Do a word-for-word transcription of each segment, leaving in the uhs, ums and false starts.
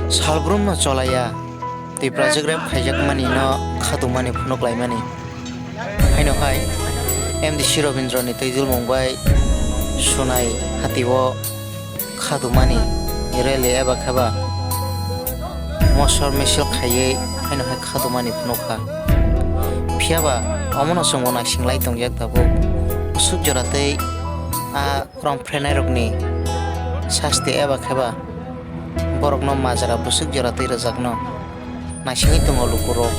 Salbrumno cholaiya, Tiprajwk rep khaijakmani no khatumani phunuk laimani. Haino hai M D C Robindroni twijlmung bai Sunai hatio khatumani rally eba kheba mosor misil khaiwi haino hai khatumani phunukha. Phiyaba omono chwngbo naisinglai tongjak tabuk. Bwswk jora tei a romphrenairokni sasti eba kheba borokno majra bwswk jora twi rwjakno naisingwi tongo lukurok.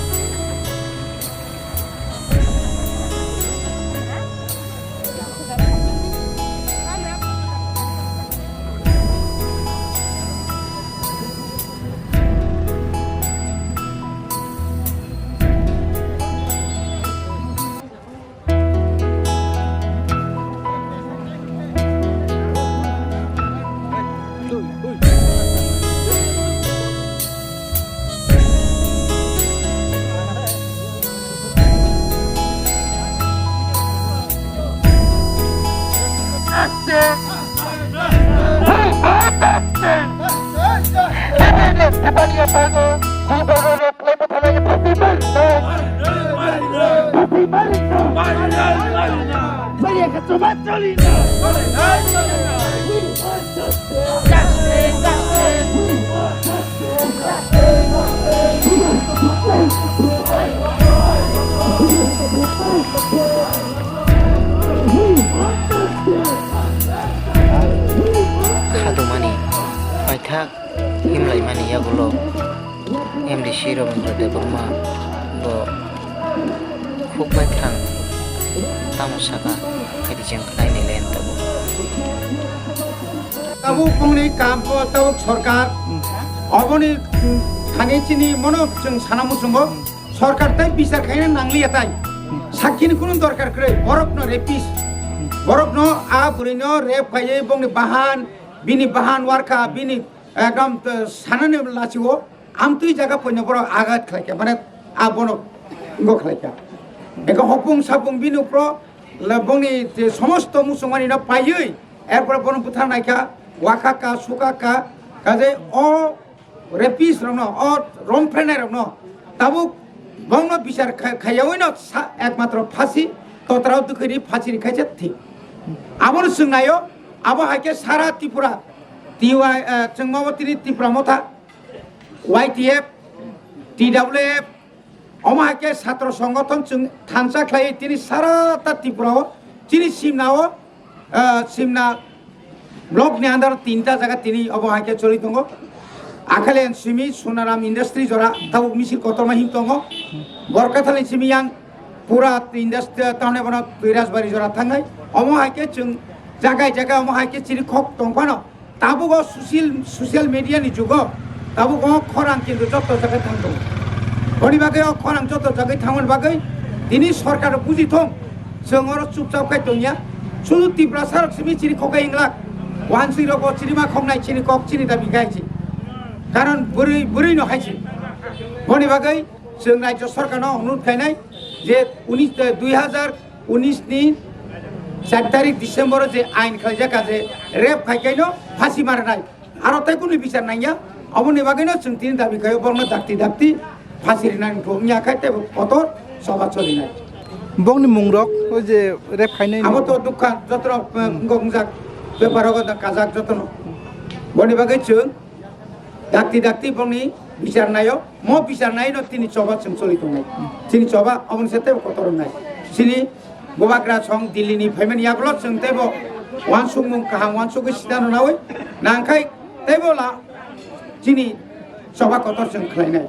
Khatumani paithak himlaimani yagulo M D C Robindra Debbarma bo khuk baithang tamo saka, hai di jeng khlainai le tabuk. Tabuk bongni kam o tabuk sorkar oboni thani chini mono chwng sana muchungo. Sorkar tai bichar khaina nangliya tai. Sakini kunu dorkar kwrwi. Borokno rapist. Borokno a bwrwino rape khaiwi bongni bahan, bini bahan warkha, bini ekdom, eh, sanani lachio amtwi jaga poino borok agat khlaikha. Mane a bono ngo khlaikha. Eko hopung sapung bini upro le bongni je somosto muchungmani no paiwi erpore bono butharnaikha, wakhakha, sukhakha, kaje o rapist rokno, o romphrenairokno tabuk bongno bichar kha-, khaiyawino sa-, ekmatro phasi, totra o dukhuini phasini khaisa thik. Abono chwng naio, abo hai khe sara Tripura, T Y, eh, chwng mabo tini Tipra Motha, Y T F, T W F, omo hai khe satro songothon chwng thansa khlaiwi tini sara ta Tripura o chini simna o, ah, simna block ni under o tinta jaga tini obo hai khe choli tongo. Akhalen simi Sonaram Industry jora tabuk misil kotorma him tongo. Borkathal ni simi yang pura industry tamni bono Koirasbari jora thangnai. Omo hai khe chwng jaga jaga omo hai khe chini khok tongphano. Tabuk o social, social media ni jugo tabuk o khorang kintu joto jaga thang tongo. Boni bagwi o khorang joto jaga thangmani bagwi tini sorkar buji thung, chwng oro chupchap khai tongya. Sudu Tiprasa rok simi chini khok inglak, wansui rok o chini ma khoknai chini kok chini dabi khai chi. Karon bwrwi, bwrwi no hai chi. Boni bagwi chwng rajya sorkar no onurod khainai je unis, dui hazar unis ni char tarik December o je ain khlaijak je rape khai khaino phasi marnai. Aro tei kunu bichar nangya, aboni bagwino chwng tini dabi khaio borokno dakti dakti phasi rinani wngya khai tei kotor choba cholinai. Bongni mungrok o je rape khainai abo to dukha jotono, eh, wngkok wngjak bepar rogo kajak jotono. Boni bagwi chwng dakti dakti bongni bichar naio, mo bichar naino tini choba chwng choli tongnai. Chini choba aboni se teibo kotor wngnai. Chini bubagra song Delhi ni phaimani yagulo chwng teibo wansukmung kaham wansugwi sitano nawi nangkhai teibo la chini choba kotor chwng khlainai.